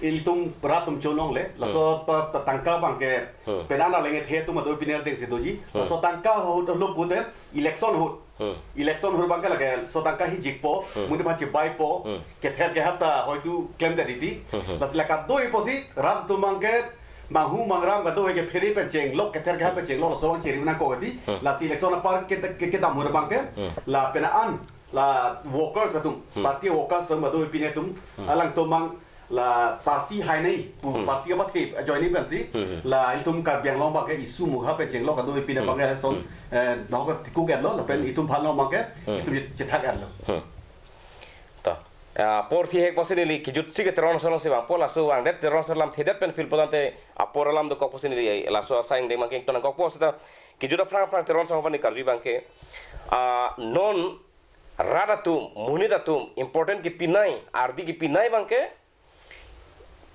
ilitum rat atum chonong le. Laso Hmm. ta-, ta-, tangka abang ke Hmm. penang arleng ethe atum ado piner dengsi doji. Hmm. Laso tangka ahut lo pute election ahut. Hmm. Election ahut abang ke lake laso tangka hi jikpo, Hmm. muni ma chibaipo, Hmm. kether kehap ta hoitu klemdet titi. Hmm, hmm. Lasi lake do-ipo si rat atum abang ke manghu mangram kado ke phere pen chenglok, kether kehap pen chenglok, laso abang chiri nangkok titi. Hmm. Lasi election apar ke, ke, kedam ahut abang ke, Hmm. la penang an la workers atum, Hmm. party workers atum, ado pine atum, Hmm. alangtum abang la party hai nai pu, Hmm. party apa the joining pensi, Hmm. la itum Karbi Anglong abang ke issue mukha pen chenglok, ado pine Hmm. abang ke son, Hmm. eh, nok tiku ke lo, lapen Hmm. itum aphan lo abang ke, Hmm. itum chethak lo. Hmm. To. Ah, apor thihek pusi neli kejutsi ke Teron Asong si abang, apor laso abang det Teron Asong alam thedet pen phil potangte apor alam dokok pusi neli laso asai angdeng abang ke ington nangkokpo seta kejut aphrang aphrang Teron Asong aphan neli karju abang ke, ah, non rat atum, monit atum, important kepinai, ardi kepinai abang ke,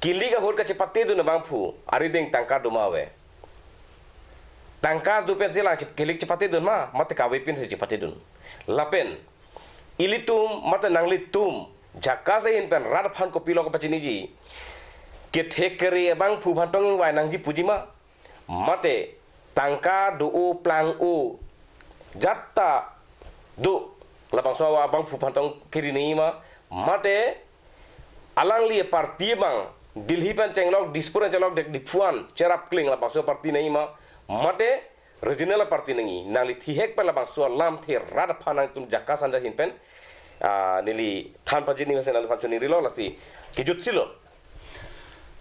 kilik ahut kachepatedun abangphu, arideng tangka do ma ave. Tangka do pensi lang chep-, kilik chepatedun ma, mate kave pensi chepatedun. Lapen, ilitum, mate nanglitum, jakas ahin pen rat aphan kopilo kapachiniji, kethek kere abangphu aphan tong ingvai nangji puji ma, mate tangka do-o plang-o jat ta do, labangso abangphu aphan tong kiri nangji ma, mate alangli party abang Delhi pen chenglok, Dispur pen chenglok, dek Diphu an cherap kling labangso party nangji ma, mate regional party nangji, nangli thihek pen labangso alamthe rat aphan nangtum jakas anda ahin pen, ah, neli than pajini mesen nangli aphan choningri lo lasi kejutsi lo.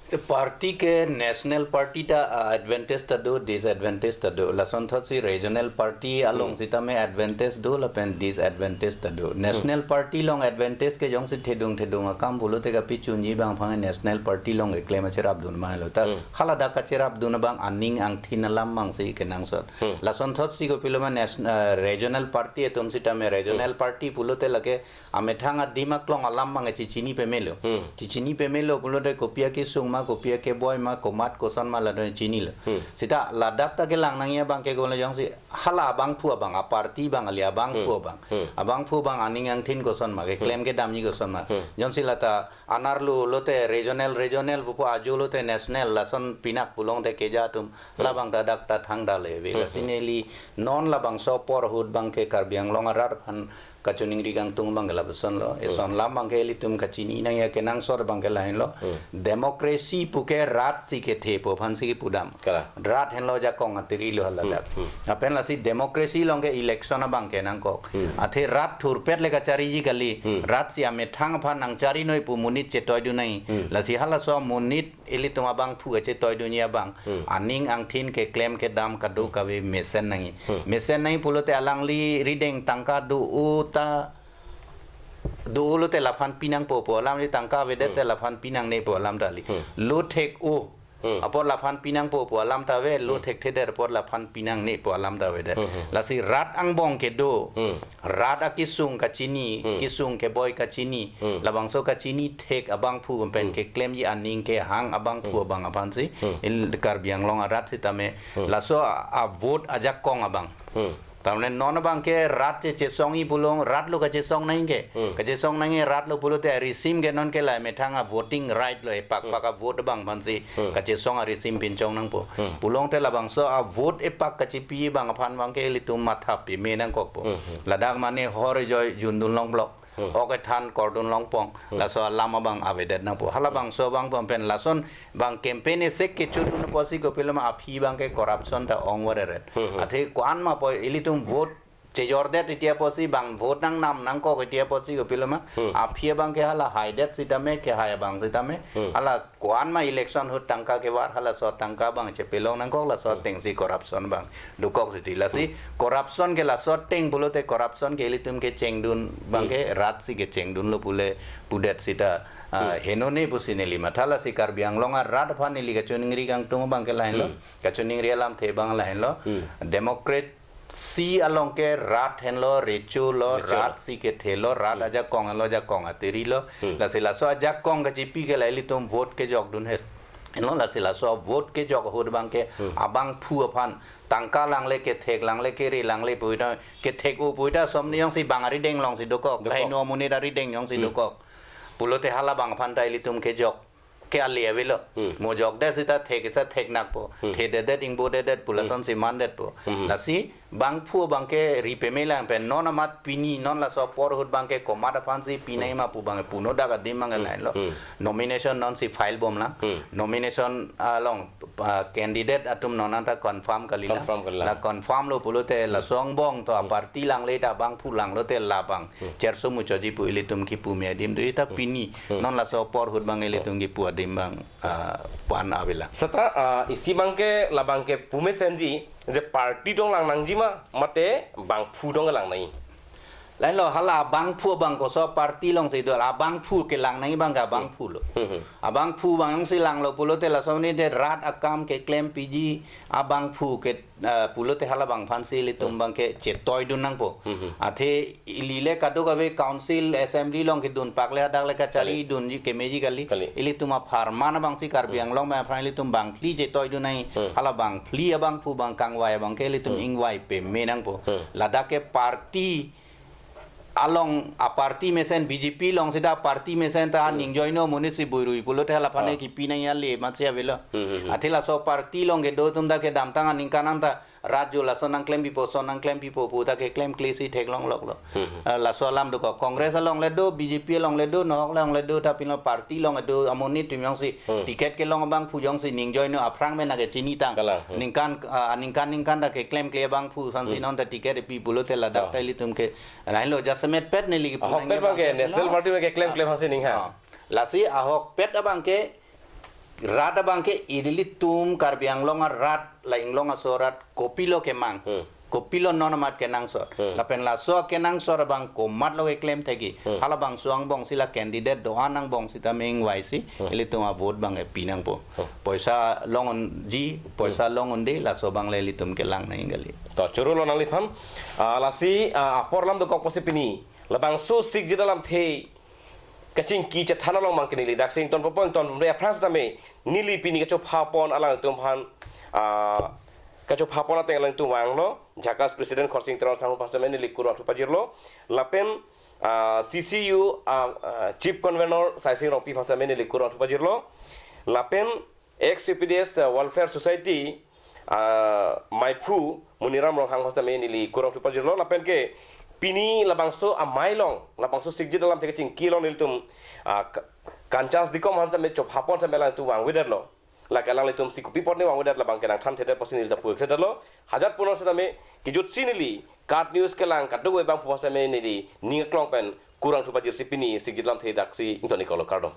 Te party ke national party ta, ah, advantage ta do, disadvantage ta do. Lasonthotsi regional party along Hmm. sitame advantage do lapen disadvantage ta do. National Hmm. party along advantage ke jongsi thedung thedung akam pulote kapichunji abang aphan national party along keklem acherapdun ma lo. Ta Hmm. haladak kacherapdun abang aning angthin alam abangsi kenangsot. Hmm. Lasonthotsi kopilo ma nation-, ah, regional party atum sitame regional Hmm. party pulote lake amethang adim aklong alam abang chechini pamelo. Hmm. Chechini pamelo pulote kopi akesung ma, kopi akeboi ma, komat koson ma ladak chinilo. Hmm. Seta ladak ta kelang nangji abang ke kono jongsi hala abangphu abang, aparty abang, ali abangphu Hmm. abang. Hmm. Abangphu abang aning angthin koson ma, keklem Hmm. kedamji koson ma. Hmm. Jongsi lata anerlo lote regional, regional pupo ajo lote national, lason pinak pulongte keja atum, Hmm. labang ta dak ta thangta le ave. Hmm. Lasi neli non labangso apor ahut abang ke Karbi Anglong arat aphan kachoningri kangtung abang ke lapuson lo. Hmm. Eson alam abang ke ilitum kachini nangji akenangsot abang ke lahenlo. Hmm. Democracy pu ke rat si kethepo aphansi kepudam. Kalang. Rat henlo ajakong atiri lo haladak. Hmm, hmm. Lapen lasi democracy along ke election abang ke nangkok. Hmm. Athe rat thurpet le kachariji kali. Hmm. Rat si amethang aphan nangchari noi pu monit chetoidun nangji. Hmm. Lasi halaso monit ilitum abangphu kachetoidunji abang. Hmm. Aning angthin keklem kedam kado Hmm. kave mesen nangji. Hmm. Mesen nangji pulote alangli arideng tangka do-o ta do-o lote laphan pinangpo pu alam, ri tangka avedet Hmm. te laphan pinangne pu alam ta kali. Hmm. Lo thek-o Hmm. apot laphan pinangpo pu alam ta ave, lo Hmm. thekthedet apot laphan pinangne pu alam ta avedet. Hmm, hmm. Lasi rat angbong kedo, Hmm. rat akesung kachini, Hmm. kesung keboi kachini, Hmm. labangso kachini thek abangphu pen Hmm. keklemji aning kehang abangphu Hmm. abang aphansi, Hmm. il Karbi Anglong arat sitame, Hmm. laso a, a vote ajakong abang. Hmm. Tamne non abang ke rat che chesongji pulo, rat lo kachesong nangji ke. Hmm. Kachesong nangji rat lo pulote arisim ke non ke la methang a voting right lo, epak Hmm. pak a vote abang aphansi Hmm. kachesong arisim pinchong nangpo. Hmm. Pulongte labangso a vote epak kachipi abang aphan abang ke ilitum matha peme nangkokpo. Hmm, hmm. Ladak mane hor ejoi jundun long block. Hmm. Ok ethan kordun long pong. Hmm. Laso alam abang avedet nangpo. Halabangso abang pon pen lason abang campaign esek kechudun apotsi kopilo ma aphi abang ke corruption ta ong vareret. Hmm, hmm. Athe ko-an ma po ilitum vote chejordet iti apotsi, bang vote nangnam nangkok iti apotsi kopilo ma. Hmm. Aphi abangke hala haidet sitame, kehai abang sitame. Hmm. Hala ko-an ma election ahut tangka kevar, halaso tangka abang chepelong nangkok, laso Hmm. atengsi corruption abang dokok siti. Lasi Hmm. corruption ke laso ateng pulote corruption ke ilitum kechengdun abangke Hmm. rat si kechengdunlo pule pudet sita, ah, Hmm. henone pusi neli matha. Lasi Karbi Anglong arat aphan neli kachiningri kangtung abangke lahenlo. Hmm. Kachiningri alamthe abang lahenlo. Hmm. Democracy along ke rat henlo, recho lo, Recho lo. rat si kethelo, rat Hmm. ajakong henlo, ajakong atirilo. Hmm. Lasi laso ajakong kachipi ke la ilitum vote kejokdun he. Henlo lasi laso vote kejok ahut abangke Hmm. abangphu aphan tangka langle, kethek langle, kere langle puita, kethek-o puita somni jongsi bang arideng alongsi dokok. Dokok. Kaino amonit arideng jongsi Hmm. dokok. Pulote hala abang aphan ta ilitum kejok ke ale avelo. Hmm. Mo jokdet sita thek, sita thek nakpo. Hmm. Thededet ingbodedet pu Hmm. lasonsi mandetpo. Hmm. Lasi bangphu abangke ri peme lang pen non amat pini non laso apor ahut abangke komat aphansi pinai Hmm. ma pu abangke puno dak adim abangke Hmm. lahenlo. Hmm. Nomination nonsi file bom lang. Hmm. Nomination along, ah, candidate atum non anta confirm kalilang. Confirm kalilang. La confirm lo pulote la Hmm. song bong to Hmm. aparty langle ta bangphu langlote labang Hmm. cherso muchotji pu ilitum kipu me adim do ita Hmm. pini Hmm. non laso apor ahut abang ilitum kipu adim abang, ah, pan avela. Seta, ah, isi abangke labangke pumesenji je party dong lang nangji ma mate bangphu dong lang nangji. Lahenlo hala abangphu abang koso party alongsi do, abangphu kelang nangji abangke abangphu lo. Hmm, hmm. Abangphu abang jongsi langlo pulote laso amonit rat akam keklem piji abangphu ke, ah, pulote hala abang aphansi ilitum Hmm. abangke chetoidun nangpo. Hmm, hmm. Athe ili le kadokave council assembly along kedun pakle hadak le kachari Kali. dunji kemeji kali. Kali. Ilitum apharman abangsi Karbi Hmm. Anglong me aphan ilitum bangphli chetoidun nangji. Hmm. Hala bangphli abangphu abang kangvai abangke ilitum Hmm. ingvai peme nangpo. Hmm. Ladak ke party along aparty mesen B J P along sita party mesen ta Hmm. ningjoino amonit si buirui pulote hala aphan Ah. kipi nangji ale amatsi avelo. Hmm, hmm, hmm. Athe laso party along kedo atum ta kedamtang aningkan anta rat jo laso nangklem pipo, son nangklem pipo pu ta keklem klesi theklong loklo. Hmm, hmm. Ah, laso alam dokok Congress along le do, B J P along le do, nohok along le do, ta pino party along do, amonit atum jongsi Hmm. ticket kelong abangphu jongsi ningjoino aphrang me na kechinitang. Kalang. Hmm. Ningkan, ah, ningkan ningkan ta keklemkle abangphu aphansi Hmm. non ta ticket epi pulote ladak Oh. ta ilitum ke lahenlo jasemet pet neli kipu Ahokpet nangji abangke abangke National pulo. Party abangke klemklem Ah. aphansi ning ha. Ah. Lasi ahokpet abangke rat abangke ilitum Karbi Anglong arat la inglong aso arat kopilo kemang. Hmm. Kopilo non amat kenangsot. Hmm. Lapen laso kenangsot abang komatlo keklem thekji. Hmm. Hala abangso angbongsi la candidate do-an angbong sitame ingvaisi Hmm. ilitum avote abangke pi nangpo. Hmm. Poisa long unji, poisa Hmm. long unde, laso abang le ilitum kelang nangji kali. To, chorolo nangliphan. Ah, lasi, ah, apor alam dokok pusi pini labangso Sixth Schedule alamthe kachingki chethan along abangke neli daksi ingtonpo, ingtonpo aphrang sitame neli pini kachopha pon alangtum aphan, ah, kachopha pon ateng alangtum vanglo, Jakas President Khorsing Teron Sangho aphan sitame neli kurvangthu pajirlo, lapen, ah, C C U, ah, ah, Chief Convener Saising Rongpi aphan sitame neli kurvangthu pajirlo, lapen ex C P D S, uh, Welfare Society, uh, Maiphu Muniram Ronghang aphan sitame neli kurvangthu pajirlo, lapen ke pini labangso amei along, labangso Sixth Schedule alamthe kachingki along nelitum, uh, ka-, kanchas dikom aphan sitame chopha pon sitame alangtum vangvedetlo. Lake alanglitum si kopi apotne vangvedet labangke nangthanthedet pusi neli ta purthedetlo. Hajat punon sitame kijutsi neli KAT News kelang kadokave abangphu aphan sitame neli ning aklong pen kurvangthu pajirsi pini Sixth Schedule alamthe daksi ington-iklo, kardom.